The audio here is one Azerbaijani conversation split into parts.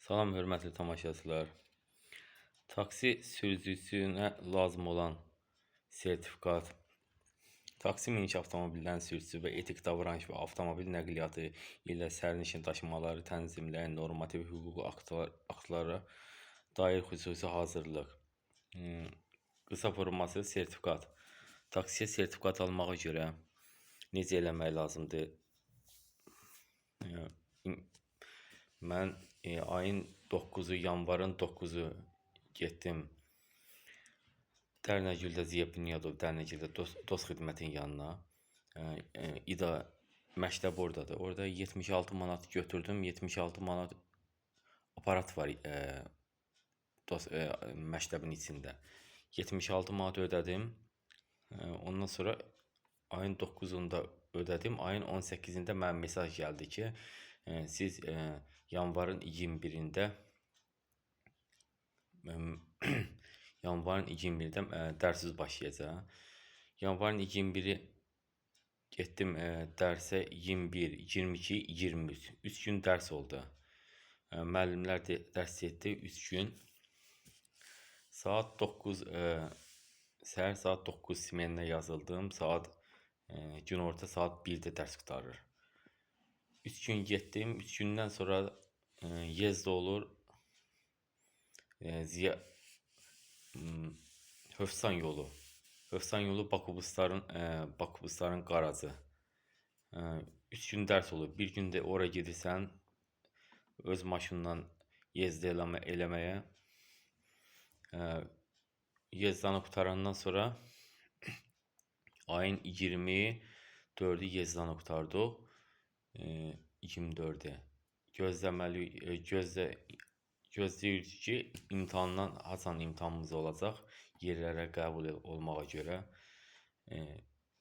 Salam hörmətli tamaşaçılar. Taksi sürücüsünə lazım olan sertifikat, taksi miniş avtomobillərin sürücüsü və etik davranış və avtomobil nəqliyyatı ilə sərnişin daşımaları tənzimləyən normativ hüquqi aktlara dair xüsusi hazırlıq. Qısa forması sertifikat. Taksiyə sertifikat almağa görə necə eləmək lazımdır? Mən ayın 9-u, yanvarın 9-u getdim Dərnəgüldə Ziya Bünyadov Dərnəgüldə dost xidmətin yanına. İDA məktəb oradadır. Orada 76 manat götürdüm. 76 manat aparat var dost məktəbin içində. 76 manat ödədim. Ondan sonra ayın 9-unda ödədim. Ayın 18-də mənə mesaj gəldi ki, siz yanvarın 21-də yanvarın 21-də dərsiz başlayacaq. Yanvarın 21-i getdim dərsə 21, 22, 23. 3 gün dərs oldu. Müəllimlər də dərs etdi 3 gün. Saat 9 səhər saat 9 smeninə yazıldım. Saat günorta saat 1-də dərs qurtarır. 3 gün getdim. 3 gündən sonra yezd olur. Ziya Hövsan yolu. Hövsan yolu Bakubusların qarajı. 3 gün dərs olur. Bir gün də ora gedirsən öz maşınla yezd eləməyə. Yezdanı qurtarandan sonra ayın 24-ü yezdanı qurtardıq. 24-ü. Gözləməli, gözləyirik ki, imtahandan haçan imtahanımız olacaq yerlərə qəbul olmağa görə.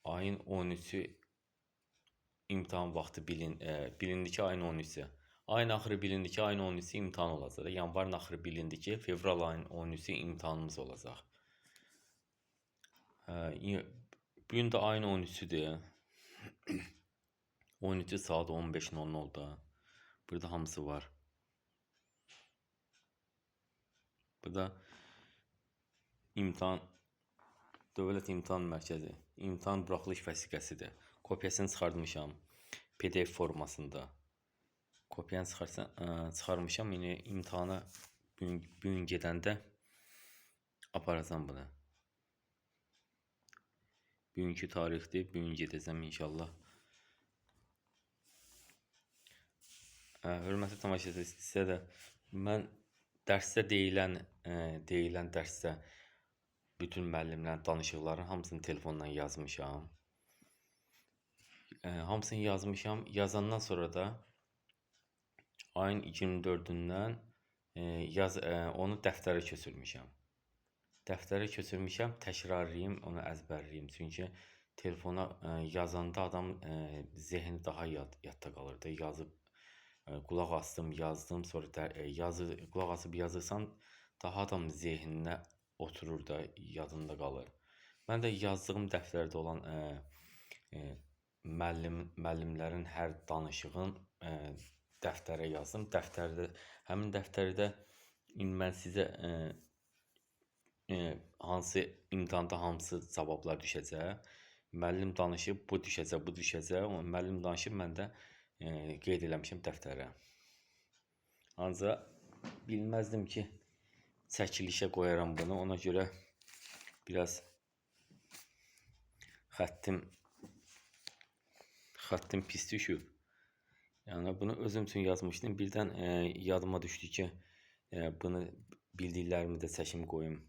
Ayın 13-ü imtahan vaxtı bilindi ki, ayın 13-ü. Ayın axırı bilindi ki, ayın 13-ü imtahan olacaq. Yanvarın axırı bilindi ki, fevral ayının 13-ü imtahanımız olacaq. Bu gün də ayın 13-üdür. 13-ü saat 15:00-da. Burada hamısı var. Burada imtahan Dövlət İmtahan Mərkəzi imtahan buraxılış vəsiqəsidir. Kopyasını çıxartmışam PDF formasında. Kopyanı çıxarmışam. İndi imtahana bu gün gedəndə aparacam bunu. Bugünkü tarixdir. Bu gün gedəcəm inşallah. Hörmətli tamaşaçılar, sizə də mən dərsdə deyilən dərsdə bütün müəllimlərin danışıqlarını hamısını telefonla yazmışam. Hamısını yazmışam. Yazandan sonra da ayın 24-ündən onu dəftərə köçürmüşəm. Dəftərə köçürmüşəm, təkrarlayım, onu əzbərləyim. Çünki telefona yazanda adam zehni daha yadda qalır da. Yazıb qulaq astım, yazdım, sonra da qulaq asıb yazırsan, daha adam zehninə oturur da, yadında qalır. Mən də yazdığım dəftərdə olan müəllimlərin hər danışığın dəftərə yazdım. Dəftərdə, həmin dəftərdə indi mən sizə hansı imtahanda hansı cavablar düşəcək. Müəllim danışıb, bu düşəcək, bu düşəcək. O müəllim danışıb, mən də qeyd eləmişəm dəftərə. Ancaq bilməzdim ki, çəkilişə qoyaram bunu. Ona görə biraz xəttim pis düşüb. Yəni bunu özüm üçün yazmışdım. Birdən yadıma düşdü ki, bunu bildiklərimi də çəkim qoyum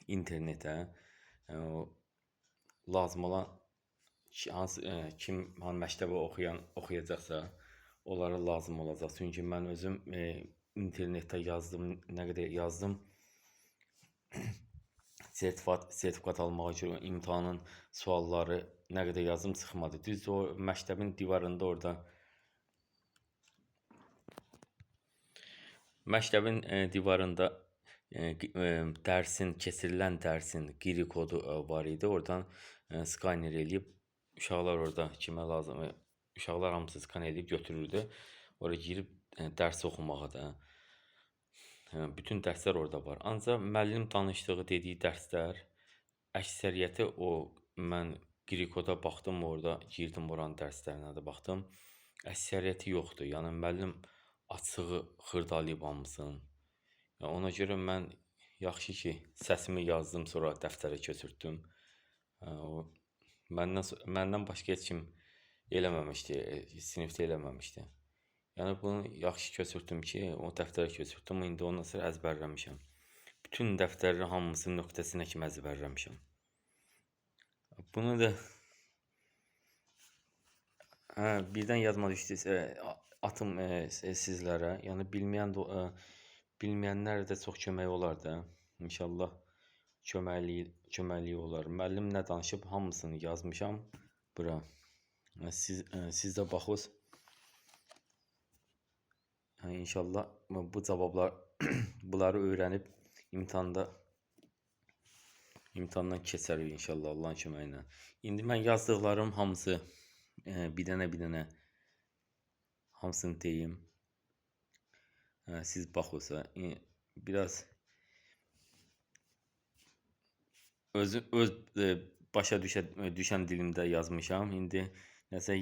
internetə. O lazım olan hansı kim hansı məktəbə oxuyacaqsa, onlara lazım olacaq. Çünki mən özüm internetdə yazdım, nə qədər yazdım. Sertifikat almağa görə imtahanın sualları nə qədər yazdım çıxmadı. Düzdür, o məktəbin divarında orada məktəbin divarında dərsin, keçirilən dərsin qiri kodu var idi. Oradan skaner eləyib uşaqlar orada kimə lazım, uşaqlar hamısı skan eləyib götürürdü. Ora girib dərs oxumağa da. Bütün dərslər orada var. Ancaq müəllim danışdığı, dediyi dərslər əksəriyyəti o mən Qrikoda baxdım, orada girdim oranın dərslərinə də baxdım. Əksəriyyəti yoxdur. Yəni müəllim açığı xırdalayıb hamısını. Yəni ona görə mən yaxşı ki, səsimi yazdım, sonra dəftərə köçürtdüm. O məndən başqa heç kim eləməmişdi, sinifdə eləməmişdi. Yəni bunu yaxşı köçürtdüm ki, o dəftərə köçürtdüm. İndi ondan sonra əzbərləmişəm. Bütün dəftərin hamısını nöqtəsinə kimi əzbərləmişəm. Bunu da birdən yadıma düşdü, atım sizlərə. Yəni bilməyənlər də çox kömək olar da. İnşallah köməkliyi olar. Müəllim nə danışıb hamısını yazmışam bura. Siz də baxınız. Yəni inşallah bu cavablar bunları öyrənib imtahandan keçərik inşallah Allahın köməyi ilə. İndi mən yazdıqlarım hamısı bir dənə hamısını deyim. Siz baxırsa biraz öz başa düşən dilimdə yazmışam. İndi nəsə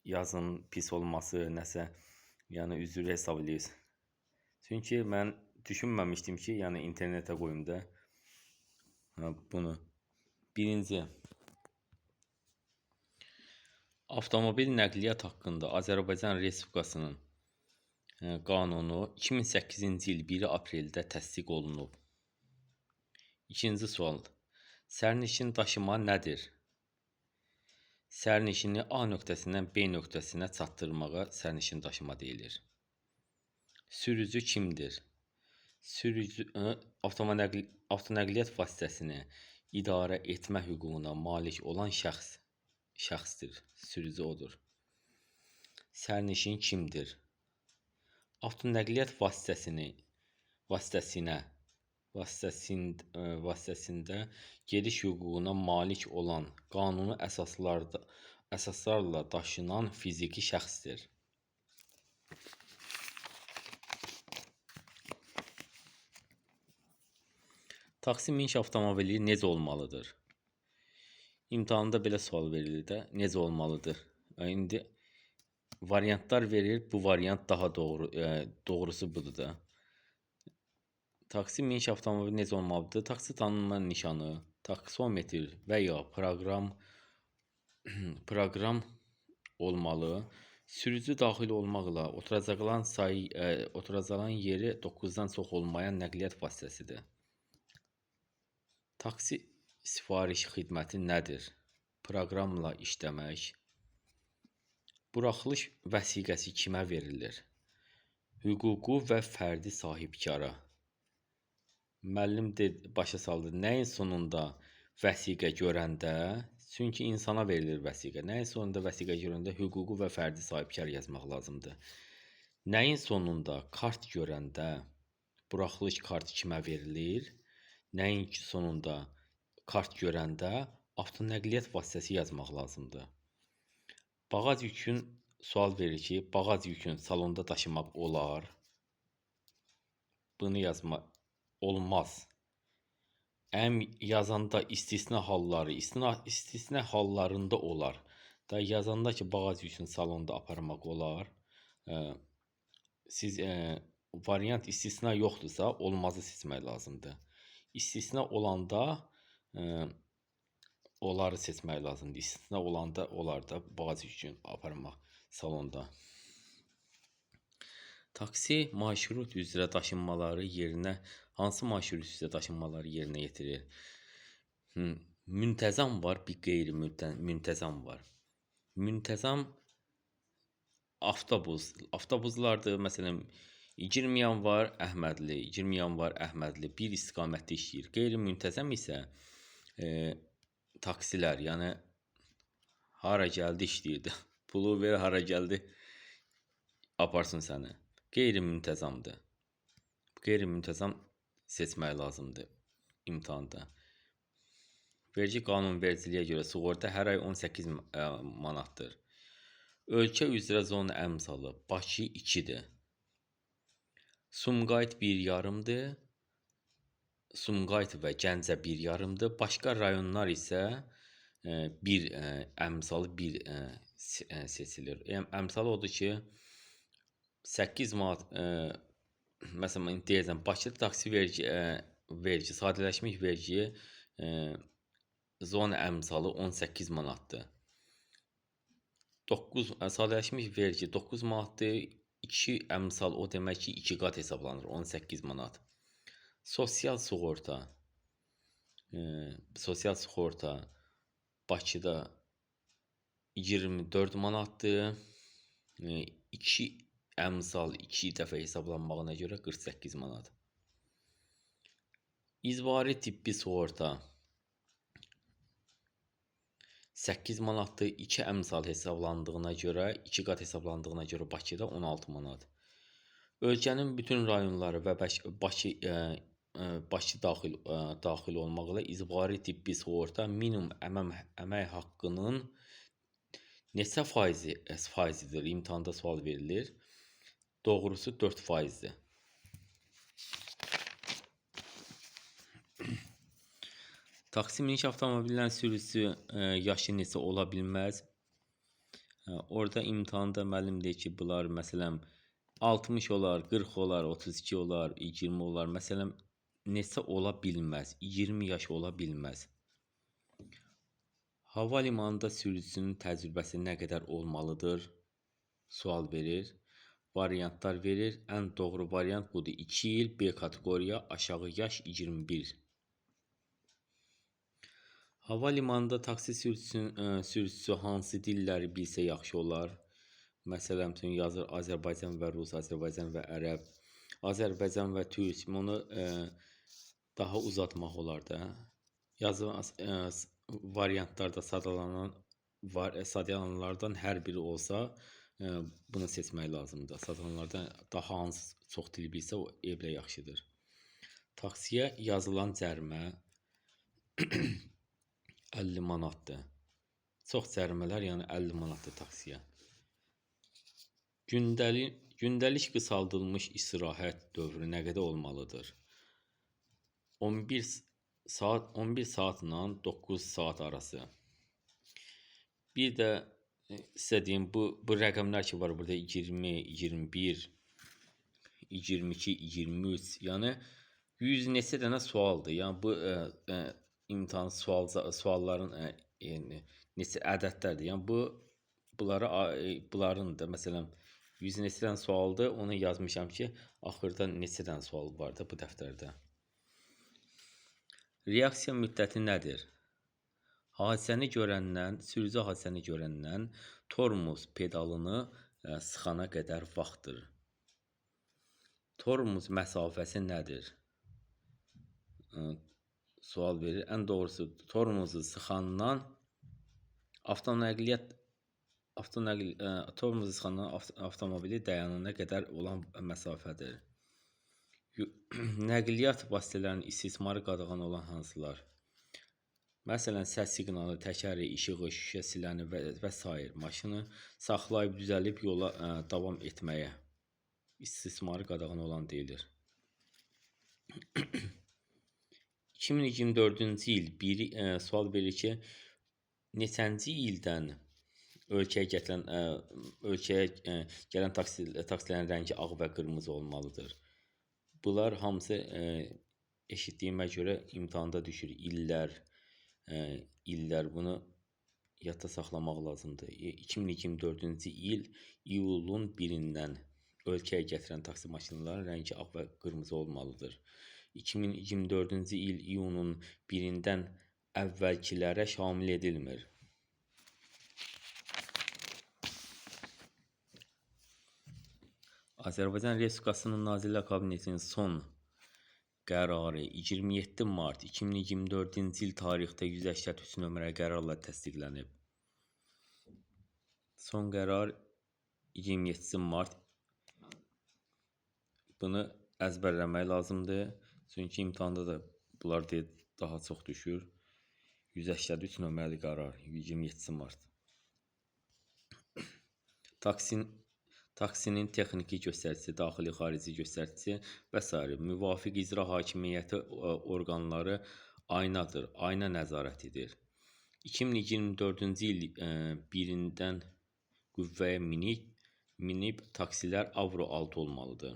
yazın pis olması, nəsə yəni üzr hesab eləyirsiniz. Çünki mən düşünməmişdim ki, yəni internetə qoyum da bunu. Birinci, avtomobil nəqliyyat haqqında Azərbaycan Respublikasının qanunu 2008-ci il 1 apreldə təsdiq olunub. İkinci sual. Sərnişin daşıma nədir? Sərnişini A nöqtəsindən B nöqtəsinə çatdırmağa sərnişin daşıma deyilir. Sürücü kimdir? Sürücü avtonəqliyyat vasitəsini idarə etmə hüququna malik olan şəxsdir. Sürücü odur. Sərnişin kimdir? Avtonəqliyyat vasitəsində gediş hüququna malik olan, qanuni əsaslarla daşınan fiziki şəxsdir. Taksi miniş avtomobili necə olmalıdır? İmtahanda belə sual verilir də, necə olmalıdır? İndi variantlar verir, bu variant daha doğru, doğrusu budur da. Taksi miniş avtomobili necə olmalıdır? Taksi tanınma nişanı, taksometr və ya proqram olmalı. Sürücü daxil olmaqla oturacaqların yeri 9-dan çox olmayan nəqliyyat vasitəsidir. Taksi sifariş xidməti nədir? Proqramla işləmək. Buraxılış vəsiqəsi kimə verilir? Hüquqi və fərdi sahibkara. Müəllim başa saldı. Nəyin sonunda vəsiqə görəndə, çünki insana verilir vəsiqə. Nəyin sonunda vəsiqə görəndə hüquqi və fərdi sahibkar yazmaq lazımdır. Nəyin sonunda kart görəndə buraxılış kartı kimə verilir? Nəyin sonunda kart görəndə avtonəqliyyat vasitəsi yazmaq lazımdır. Bağaj yükün sual verir ki, bağaj yükün salonda daşımaq olar. Bunu yazmaq olmaz. Əm yazanda istisna halları, istisna hallarında olar. Da yazanda ki, bağaj yükün salonda aparmaq olar. Siz variant istisna yoxdursa, olmazı seçmək lazımdır. İstisna olanda onları seçmək lazımdır. İstisna olanda olar da bağaj yükün aparmaq salonda. Taksi marşrut üzrə daşınmaları yerinə hansı marşrut üzrə daşınmaları yerinə yetirir? Müntəzam var, bir qeyri-müntəzam var. Müntəzam avtobuslardır. Məsələn, 20 yanvar Əhmədli, 20 yanvar Əhmədli bir istiqamətdə işləyir. Qeyri-müntəzam isə taksilər, yəni hara gəldi işləyirdi. Pulu ver, hara gəldi aparsın səni. Qeyri-müntəzamdır. Qeyri-müntəzam seçmək lazımdır imtahanda. Vergi qanunvericiliyə görə sığorta hər ay 18 manatdır. Ölkə üzrə zona əmsalı Bakı 2-dir. Sumqayıt 1,5-dır. Sumqayıt və Gəncə 1,5-dır. Başqa rayonlar isə bir əmsalı 1 seçilir. Yəni əmsalı odur ki, 8 manat, məsələn indi deyəcəm, Bakıda taksi vergi, sadələşmiş vergi zona əmsalı 18 manatdır. 9 sadələşmiş vergi 9 manatdır. 2 əmsal o demək ki, 2 qat hesablanır, 18 manat. Sosial sığorta. Sosial sığorta Bakıda 24 manatdır. 2 əmsal 2 dəfə hesablanmağına görə 48 manat. İcbari tibbi sığorta 8 manatdır. 2 əmsal hesablandığına görə, 2 qat hesablandığına görə Bakıda 16 manat. Ölkənin bütün rayonları və Bakı daxil olmaqla icbari tibbi sığorta minimum əmək haqqının neçə faizidir? İmtahanda sual verilir. Doğrusu 4%-dir. Taksi miniş avtomobillərin sürücüsü yaşı neçə ola bilməz? Orada imtahanda müəllim deyir ki, bunlar məsələn 60 olar, 40 olar, 32 olar, 20 olar. Məsələn, neçə ola bilməz? 20 yaş ola bilməz. Hava limanında sürücünün təcrübəsi nə qədər olmalıdır? Sual verir. Variantlar verir. Ən doğru variant budur. 2 il, B kateqoriya, aşağı yaş 21. Hava limanında taksi sürücüsü hansı dilləri bilsə yaxşı olar? Məsələn, yazır Azərbaycan və Rus, Azərbaycan və Ərəb, Azərbaycan və Türk. Bunu daha uzatmaq olar da. Yazı variantlarda sadalananlardan hər biri olsa, bunu seçmək lazımdır. Sadalananlardan daha hansı çox dil bilsə, o evlə yaxşıdır. Taksiyə yazılan cərimə 50 manatdır. Çox cərimələr, yəni 50 manatdır taksiyə. Gündəlik qısaldılmış istirahət dövrü nə qədər olmalıdır? 11 saat, 11 saatla 9 saat arası. Bir də sizə deyim, bu rəqəmlər ki var burada 20, 21, 22, 23, yəni 100 neçə dənə sualdır. Yəni bu imtahan sualların yəni, neçə ədədlərdir. Yəni bunların da məsələn 100 neçə dənə sualdır. Onu yazmışam ki, axırda neçə dənə sual var da bu dəftərdə. Reaksiya müddəti nədir? Hadisəni görəndən, sürücü hadisəni görəndən tormuz pedalını sıxana qədər vaxtdır. Tormuz məsafəsi nədir? Sual verir. Ən doğrusu tormuzu sıxandan tormuzu sıxandan avtomobili dayanana qədər olan məsafədir. Nəqliyyat vasitələrinin istismarı qadağan olan hansılar? Məsələn, səs siqnalı, təkəri, işığı, şüşə siləni və sair maşını saxlayıb düzəlib yola davam etməyə istismarı qadağan olan deyilir. 2024-cü il bir sual verir ki, neçənci ildən ölkəyə gələn taksilərin rəngi ağ və qırmızı olmalıdır? Bunlar hamısı eşitdiyimə görə imtahanda düşür. İllər bunu yadda saxlamaq lazımdır. 2024-cü il iyulun 1-dən ölkəyə gətirən taksi maşınlarının rəngi ağ və qırmızı olmalıdır. 2024-cü il iyunun 1-dən əvvəlkilərə şamil edilmir. Azərbaycan Respublikasının Nazirlər Kabinetinin son qərarı 27 mart 2024-cü il tarixdə 183 nömrə qərarla təsdiqlənib. Son qərar 27 mart. Bunu əzbərləmək lazımdır. Çünki imtahanda da bunlar daha çox düşür. 183 nömrəli qərar 27 mart. Taksinin texniki göstəricisi, daxili, xarici göstəricisi və sair. Müvafiq icra hakimiyyəti orqanları aynadır, ayna nəzarətidir. 2024-cü il birindən qüvvəyə minib taksilər Avro 6 olmalıdır.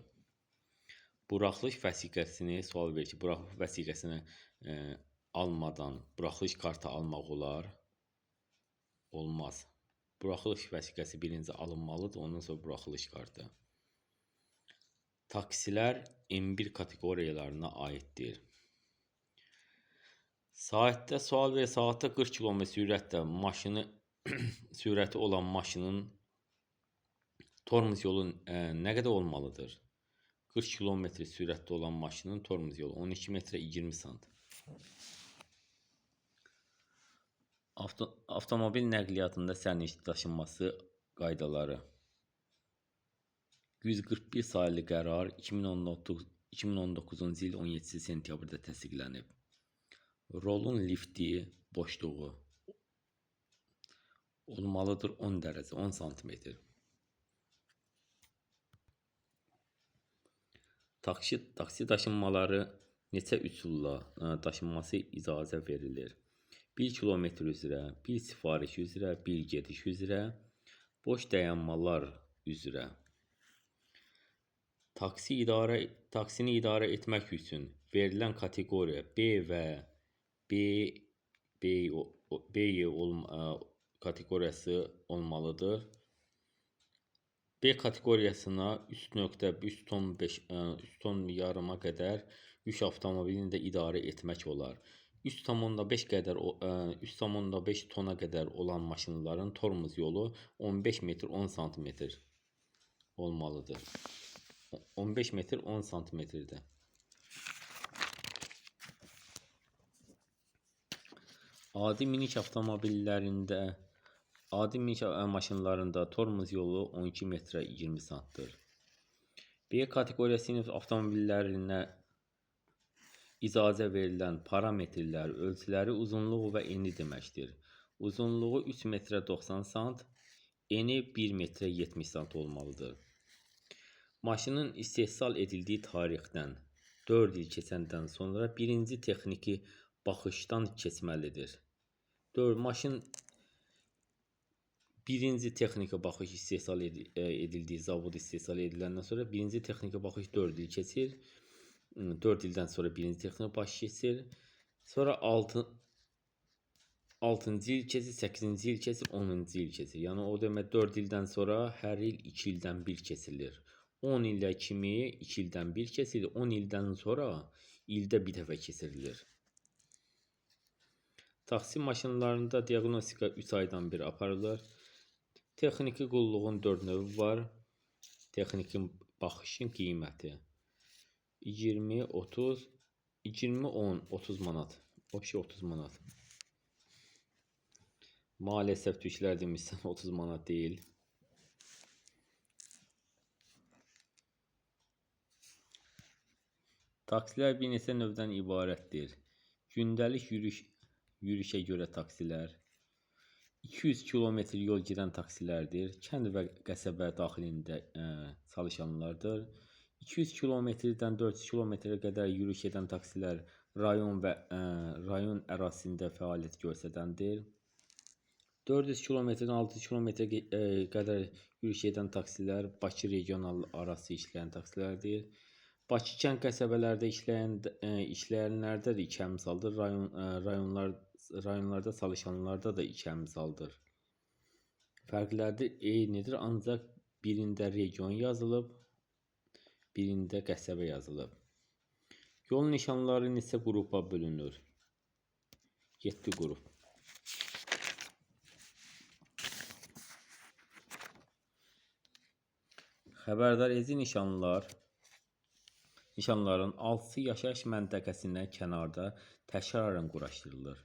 Buraxılış vəsiqəsini sual verir ki, buraxılış vəsiqəsini almadan buraxılış kartı almaq olar? Olmaz. Buraxılış vəsiqəsi birinci alınmalıdır, ondan sonra buraxılış kartı. Taksilər M1 kateqoriyalarına aiddir. Saatdə sual verir, saatda 40 km sürətlə maşını sürəti olan maşının tormoz yolu nə qədər olmalıdır? 40 km sürətdə olan maşının tormoz yolu 12 metrə 20 sant. Avtomobil nəqliyyatında sərnişin daşınması qaydaları. 141 saylı qərar 2019-cu il 17 sentyabrda təsdiqlənib. Rolun lifti boşluğu olmalıdır 10 dərəcə, 10 sm. Taksi daşınmaları neçə üsulla daşınması icazə verilir? 1 kilometr üzrə, 1 sifariş üzrə, 1 gediş üzrə, boş dayanmalar üzrə. Taksini idarə etmək üçün verilən kateqoriya B və B kateqoriyası olmalıdır. B kateqoriyasına 3.3 ton 5, 3 ton yarıma qədər yük avtomobilini də idarə etmək olar. 3,5 qədər 3,5 tona qədər olan maşınların tormoz yolu 15 metr 10 santimetr olmalıdır. 15 metr 10 santimetrdir. Adi minik avtomobillərində, adi minik maşınlarında tormoz yolu 12 metrə 20 santdır. B kateqoriya sinif avtomobillərinə icazə verilən parametrlər ölçüləri uzunluğu və eni deməkdir. Uzunluğu 3 metrə 90 sant, eni 1 metrə 70 sant olmalıdır. Maşının istehsal edildiyi tarixdən 4 il keçəndən sonra birinci texniki baxışdan keçməlidir. Maşın birinci texniki baxış istehsal edildiyi zavod istehsal ediləndən sonra birinci texniki baxış 4 il keçir. 4 ildən sonra birinci texniki baxış keçir. Sonra 6-cı il keçir, 8-ci il keçir, 10-cu il keçir. Yəni o demək 4 ildən sonra hər il 2 ildən bir keçilir. 10 ilə kimi 2 ildən bir keçilir. 10 ildən sonra ildə bir dəfə keçirilir. Taksi maşınlarında diaqnostika 3 aydan bir aparılır. Texniki qulluğun 4 növü var. Texniki baxışın qiyməti 20, 30, 20, 10, 30 manat. Obşi 30 manat. Maalesef türklər demişsən 30 manat deyil. Taksilər bir neçə növdən ibarətdir. Gündəlik yürüşə görə taksilər, 200 kilometr yol gedən taksilərdir, kənd və qəsəbə daxilində çalışanlardır. 200 kilometrdən 400 kilometrə qədər yürüş edən taksilər rayon və rayon ərazisində fəaliyyət göstərəndir. 400 kilometrdən 600 kilometrə qədər yürüş edən taksilər Bakı regional arası işləyən taksilərdir. Bakı kənd qəsəbələrdə işləyənlərdə də iki əmsaldır. Rayonlarda çalışanlarda da iki əmsaldır. Fərqləri eynidir, ancaq birində region yazılıb, birində qəsəbə yazılıb. Yol nişanları neçə qrupa bölünür? 7 qrup. Xəbərdar edici nişanların 6-sı yaşayış məntəqəsindən kənarda təkrarən quraşdırılır.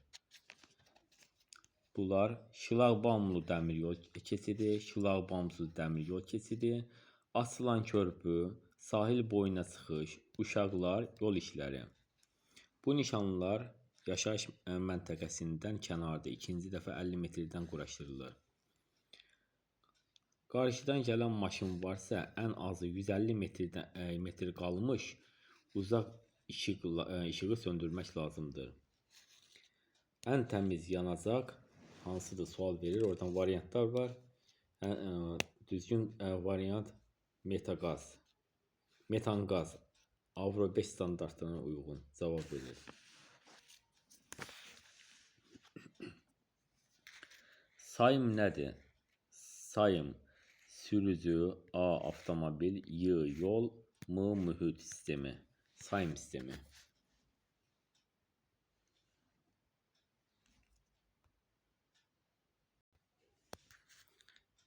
Bunlar Şlaqbaumlu dəmir yol keçidi, Şlaqbaumsuz dəmir yol keçidi, açılan körpü, sahil boyuna çıxış, uşaqlar, yol işləri. Bu nişanlar yaşayış məntəqəsindən kənarda ikinci dəfə 50 metrdən quraşdırılır. Qarşıdan gələn maşın varsa, ən azı 150 metr qalmış uzaq işığı söndürmək lazımdır. Ən təmiz yanacaq hansıdır sual verir. Oradan variantlar var. Düzgün variant metaqaz. Metanqaz Avro 5 standartına uyğun cavab verir. Sayım nədir? Sayım sürücü, A. Avtomobil, Y. Yol, M. Mühit sistemi. Sayım sistemi.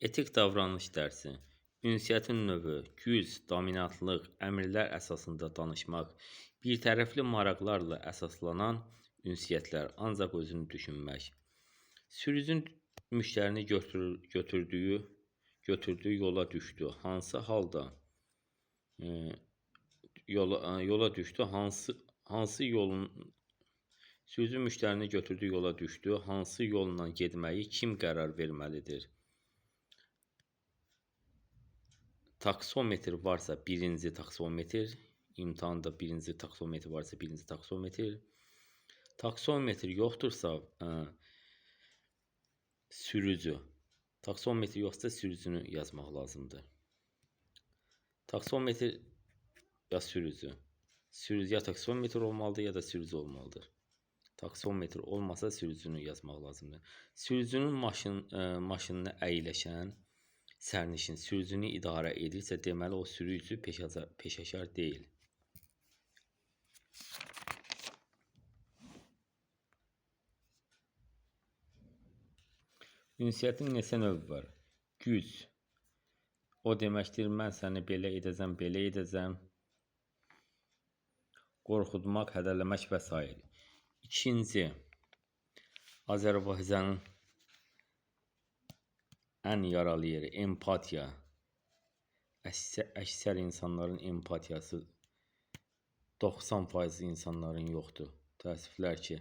Etik davranış dərsi. Ünsiyyətin növü, güc, dominantlıq, əmrlər əsasında danışmaq, birtərəfli maraqlarla əsaslanan ünsiyyətlər, ancaq özünü düşünmək. Sürücünün müştərini götürdüyü yola düşdü. Hansı halda yola düşdü? Hansı yolun sürücü müştərini götürdüyü yola düşdü? Hansı yolla getməyi kim qərar verməlidir? Taksometr varsa birinci taksometr, imtahanda birinci taksometr varsa birinci taksometr. Taksometr yoxdursa sürücü. Taksometr yoxsa sürücünü yazmaq lazımdır. Taksometr ya sürücü. Sürücü ya taksometr olmalıdır ya da sürücü olmalıdır. Taksometr olmasa sürücünü yazmaq lazımdır. Sürücünün maşınına əyləşən sərnişin sürücünü idarə edirsə, deməli o sürücü peşəkar deyil. Ünsiyyətin neçə növü var? Güc. O deməkdir, mən səni belə edəcəm, belə edəcəm. Qorxutmaq, hədələmək və s. İkinci, Azərbaycanın ən yaralı yeri empatiya. Əksər insanların empatiyası 90% insanların yoxdur. Təəssüflər ki,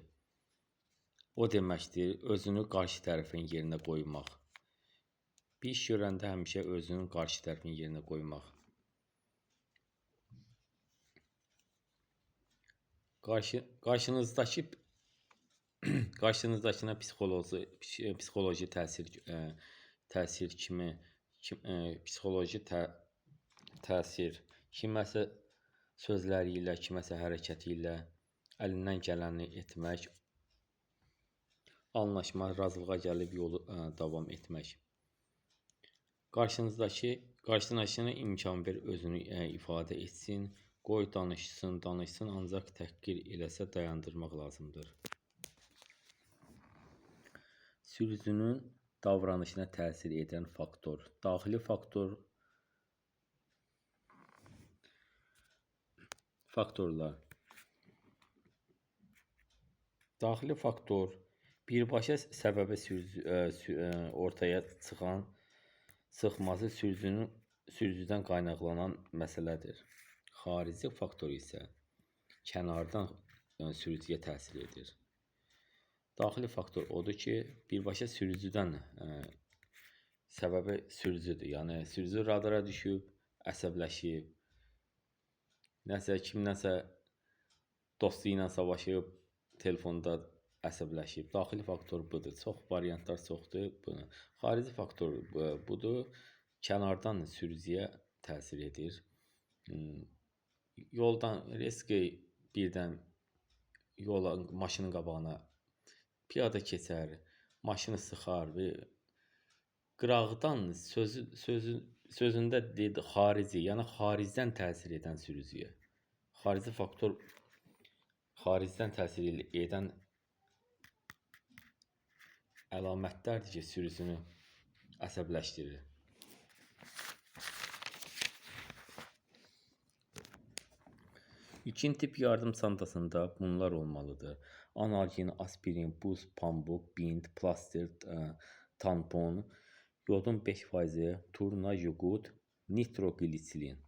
o deməkdir, özünü qarşı tərəfin yerinə qoymaq. Bir iş görəndə həmişə özünün qarşı tərəfin yerinə qoymaq. Qarşınızdakına psixoloji təsir kimi, psixoloji təsir, kiməsə sözləri ilə, kiməsə hərəkəti ilə əlindən gələni etmək, anlaşma, razılığa gəlib yolu davam etmək. Qarşındakına imkan ver, özünü ifadə etsin, qoy danışsın, danışsın, ancaq təhqir eləsə dayandırmaq lazımdır. Sürücünün davranışına təsir edən faktor, daxili faktor, faktorlar. Daxili faktor birbaşa səbəbi ortaya çıxması sürücüdən qaynaqlanan məsələdir. Xarici faktor isə kənardan sürücüyə təsir edir. Daxili faktor odur ki, birbaşa sürücüdən səbəbi sürücüdür. Yəni sürücü radara düşüb, əsəbləşib, nəsə kimdənsə dostu ilə savaşıb, telefonda əsəbləşib. Daxili faktor budur. Çox variantlar çoxdur. Bunu. Xarici faktor budur. Kənardan sürücüyə təsir edir. Yoldan riski birdən yola, maşının qabağına piyada keçər, maşını sıxar və qıraqdan sözündə dedi xarici, yəni xaricdən təsir edən sürücüyə. Xarici faktor xaricdən təsir edən əlamətlərdir ki, sürücünü əsəbləşdirir. İkinci tip yardım çantasında bunlar olmalıdır. Analgin, aspirin, buz, pambıq, bint, plaster, tampon, yodun 5%, turna, yoğurt, nitrogliserin.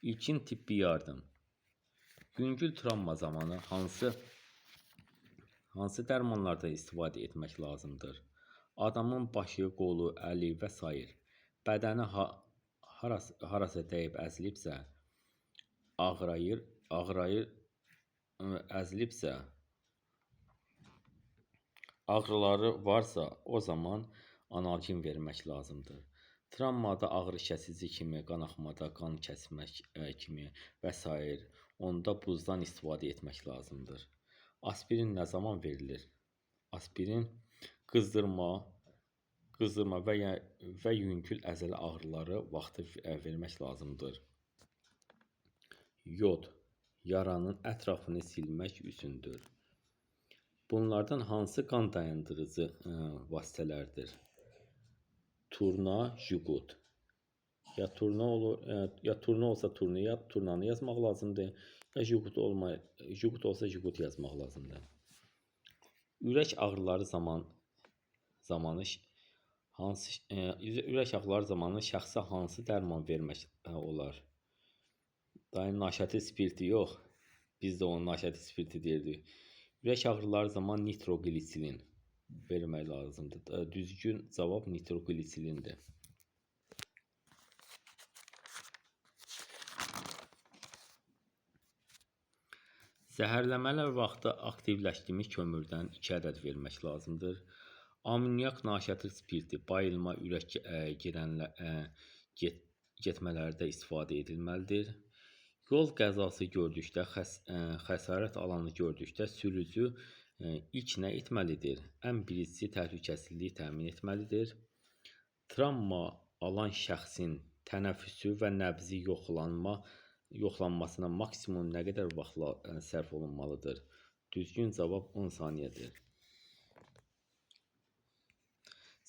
İlkin tibbi yardım. Yüngül travma zamanı hansı Hansı dərmanlardan istifadə etmək lazımdır? Adamın başı, qolu, əli və sair bədəni harasa dəyib əzilibsə, ağrayır, əzilibsə, ağrıları varsa, o zaman analgin vermək lazımdır. Travmada ağrı kəsici kimi, qanaxmada qan kəsmək kimi və sair, onda buzdan istifadə etmək lazımdır. Aspirin nə zaman verilir? Aspirin qızdırma və yüngül əzələ ağrıları vaxtı vermək lazımdır. Yod yaranın ətrafını silmək üçündür. Bunlardan hansı qan dayandırıcı vasitələrdir? Turna, juqut. Ya turna olur, ya turna olsa turnanı yazmaq lazımdır. Ya juqut olsa juqut yazmaq lazımdır. Ürək ağrıları zamanı ürək ağrıları zamanı şəxsə hansı dərman vermək olar? Dayı naşəti spirti yox. Biz də onun naşəti spirti deyirdik. Ürək ağrıları zaman nitrogliserin vermək lazımdır. Düzgün cavab nitroqliserindir. Zəhərləmələr vaxtı aktivləşdirilmiş kömürdən 2 ədəd vermək lazımdır. Amonyak naşətir spirti bayılma, ürək getmələrdə istifadə edilməlidir. Yol qəzası gördükdə, xəsarət alanı gördükdə sürücü ilk nə etməlidir? Ən birincisi təhlükəsizliyi təmin etməlidir. Travma alan şəxsin tənəffüsü və nəbzi yoxlanmasına maksimum nə qədər vaxt sərf olunmalıdır? Düzgün cavab 10 saniyədir.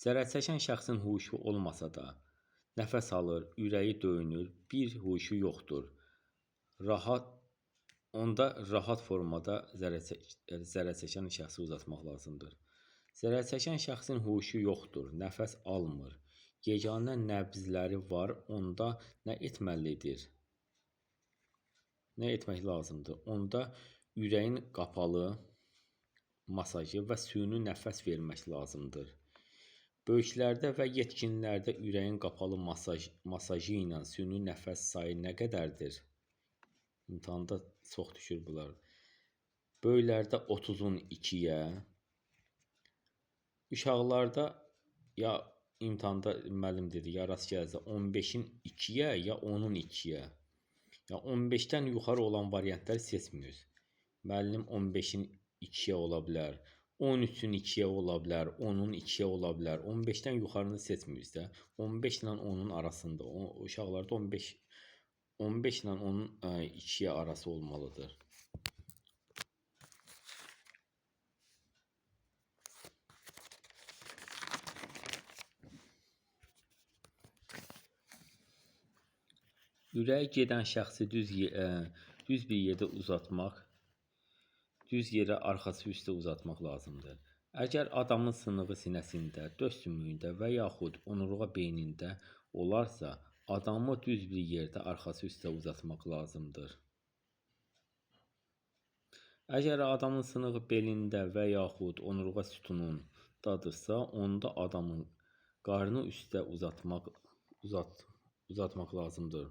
Zərər çəkən şəxsin huşu olmasa da, nəfəs alır, ürəyi döyünür, bir huşu yoxdur. Onda rahat formada zərər çəkən şəxsi uzatmaq lazımdır. Zərər çəkən şəxsin huşu yoxdur, nəfəs almır, yeganə nəbzləri var, onda nə etməlidir? Nə etmək lazımdır? Onda ürəyin qapalı masajı və süni nəfəs vermək lazımdır. Böyüklərdə və yetkinlərdə ürəyin qapalı masajı ilə süni nəfəs sayı nə qədərdir? İmtahanda çox düşür bunlar. Böyüklərdə 30-un 2-yə, uşaqlarda ya imtahanda müəllim dedi, ya rast gəlsə 15-in 2-yə, ya 10-un 2-yə. Ya 15-dən yuxarı olan variantları seçmiyoruz. Müəllim 15-in 2-yə ola bilər, 13-ün 2-yə ola bilər, 10-un 2-yə ola bilər. 15-dən yuxarını seçmiyoruz da. 15 ilə 10-un arasında. Uşaqlarda 15 ilə 10-un 2-yə arası olmalıdır. Ürəyi gedən şəxsi düz bir yerdə uzatmaq, düz yerə arxası üstə uzatmaq lazımdır. Əgər adamın sınığı sinəsində, döş sümüyündə və yaxud onurğa beynində olarsa, adamı düz bir yerdə arxası üstə uzatmaq lazımdır. Əgər adamın sınığı belində və yaxud onurğa sütunundadırsa, onda adamın qarnı üstə uzatmaq lazımdır.